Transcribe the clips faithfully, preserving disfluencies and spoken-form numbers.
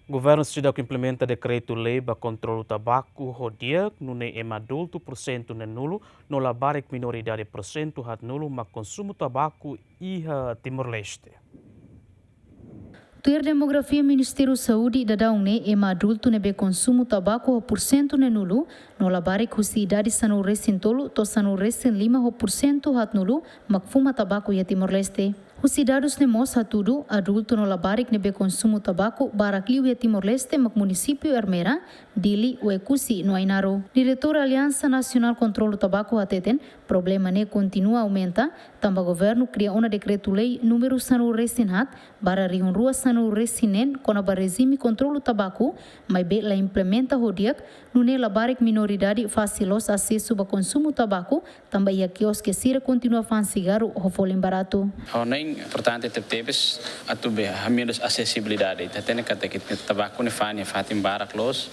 Governu seidauk implementa dekretu-lei ba kontrolu tabaku ho di'ak, nune'e ema adultu porsentu neenulu no labarik minoridade porsentu haatnulu mak konsumu tabaku iha Timor-Leste. Tuir demografia Ministériu Saúde, daudaun ne'e ema adultu ne'ebé konsumu tabaku ho porsentu neenulu no labarik husi idade sanulu-resin-tolu to'o sanulu-resin-lima ho porsentu haatnulu mak fuma tabaku iha Timor-Leste. Husi dadus ne'e mós hatudu, adultu no labarik ne'ebé konsumu tabaku barak liu iha Timor-Leste mak munisípiu Ermera, Dili, Oekusi no Ainaro. Diretór Aliansa Nasionál Kontrolu Tabaku hateten, problema ne'e kontinua aumenta, tanba governu kria ona dekretu-lei númeru sanulu-resin-haat barra rihun rua sanulu-resin-neen kona-ba rejime kontrolu tabaku, maibé la implementa ho di'ak, nune'e labarik minoridade fasil loos asesu ba konsumu tabaku, tanba iha kioske sira kontinua fa'an sigarru ho folin baratu. Ha'u hanoin importante tebetebes atu bele hamenus asesibilidade. Ita hatene katak tabaku ne'e fa'an iha fatin barak loos.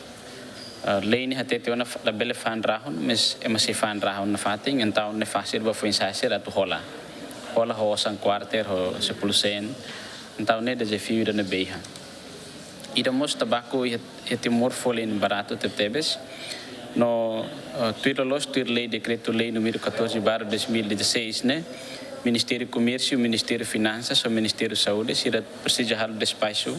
Ah, lei ne'e hatete ona fa-, labele fa'an rahun, mas ema sei fa'an rahun nafatin, entaun ne'e fasil ba foin-sa'e sira atu hola. Hola ho osan kuarter, ho sepuluh sen. Entaun ne'e dezafiu ida ne'ebé iha. Ida mós tabaku iha, iha Timor folin baratu tebetebes. No, eh, tuir loloos, tuir lei, dekretu-lei númeru catorze barra dois mil e dezasseis ne'e, Ministériu Komérsiu, Ministériu Finansas, ho Ministériu Saúde, sira presiza halo despaxu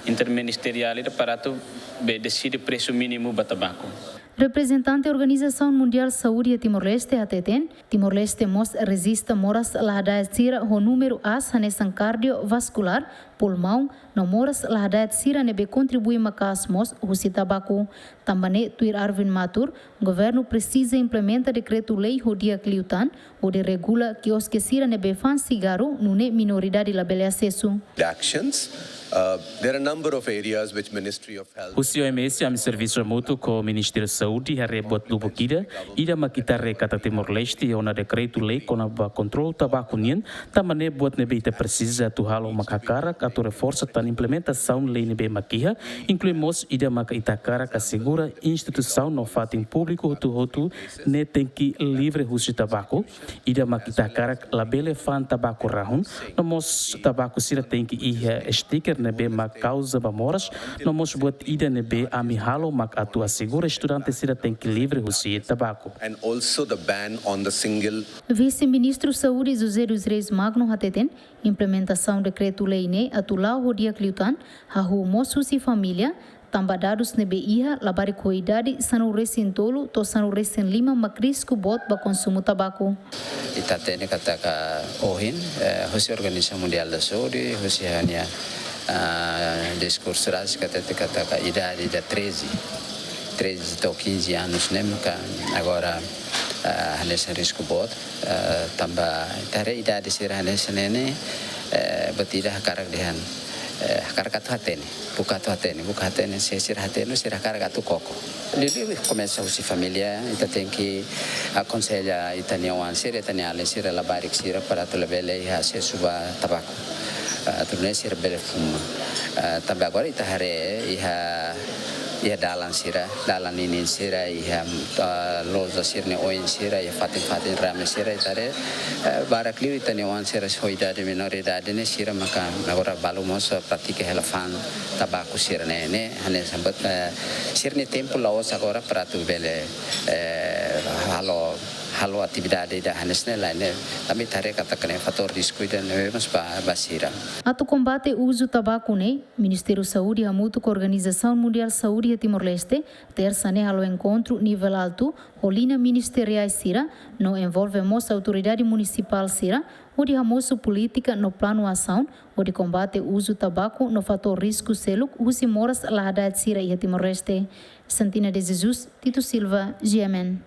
interministeriál ida para atu bele deside presu mínimu ba tabaku. Reprezentante Organizasaun Mundiál Saúde iha Timor-Leste hateten, Timor-Leste mós rejista moras la hada'et sira ho númeru aas hanesan kardiovaskulár, pulmaun, no moras la hada'et sira ne'ebé kontribui maka'as mós husi tabaku. Tanba ne'e, tuir Arvin Matur, governu presiza implementa dekretu-lei ho di'ak liután, hodi regula kioske sira ne'ebé fa'an sigarru, nune'e minoridade labele asesu. The actions, uh, there are a number of areas which Ministry of Health. Husi O M S, ami servisu hamutuk ho Ministériu Saúde, haree buat lubuk ida, ida mak ita haree katak Timor-Leste iha ona dekretu-lei kona-ba kontrolu tabaku nian, tanba ne'e buat ne'ebé ita presiza atu halo mak hakarak atu reforsa tan implementasaun lei ne'ebé mak iha, inklui mós ida maka ita hakarak asegura instituisaun no fatin públiku hotu-hotu ne'e tenke livre husi tabaku, ida mak ita hakarak labele fa'an tabaku rahun, no mós tabaku sira tenke iha sticker ne'ebé mak kauza ba moras, no mós buat ida ne'ebé ami halo mak atu asegura estudante sira tenke livre husi tabaku. And also the ban on the single. Vise-Ministru Saúde José dos Reis Magno hateten, implementasaun dekretu-lei ne'e atu la'o ho di'ak liután, hahú mós husi família, tanba dadus ne'ebé iha, labarik ho idade sanulu-resin-tolu to'o sanulu-resin-lima mak risku boot ba konsumu tabaku. Ita hatene katak ohin, eh, husi Organizasaun Mundiál da Saúde, husi ha'u-nia, ah, diskursu rasik hatete katak idade ida treze, treze to'o quinze anos ne'e maka agora, ah, hanesan risku boot, ah, tanba ita haree idade sira hanesan ne'e ne'e, eh, buat ida hakarak dehan, eh, hakarak atu hatene. Buka atu hatene, buka hatene, se sira hatene, sira hakarak atu koko. Liuliu komesa husi família, ita tenke akonsella ita-nia oan sira, ita-nia alin sira, labarik sira, para atu labele iha asesu ba tabaku. Ah, atu nune'e sira bele fuma. Ah, tanba agora ita haree iha, iha dalan sira, dalan ninin sira, iha, ah, loja sira-nia oin sira, iha fatin-fatin rame sira, ita haree, eh, barak liu ita-nia oan sira ho idade menoridade ne'e sira maka agora balu mós pratika hela fa'an tabaku sira-ne'e, ne'e hanesan buat, eh, sira-nia tempu la'ós agora para atu bele, eh, halo, halo atividade ida hanesan ne'e lae ne'e. Tanba ita haree katak ne'e fatór risku ida ne'e mós ba, ba sira. Atu kombate uzu tabaku ne'e, Ministériu Saúde hamutuk ho Organizasaun Mundiál Saúde iha Timor-Leste, tersa ne'e halo enkontru nivel altu, ho liña ministeriál sira, no envolve mós autoridade munisipál sira, hodi hamosu polítika no planu asaun, hodi kombate uzu tabaku no fatór risku seluk husi moras la hada'et sira iha Timor-Leste. Santina de Jesus, Tito Silva, G M N.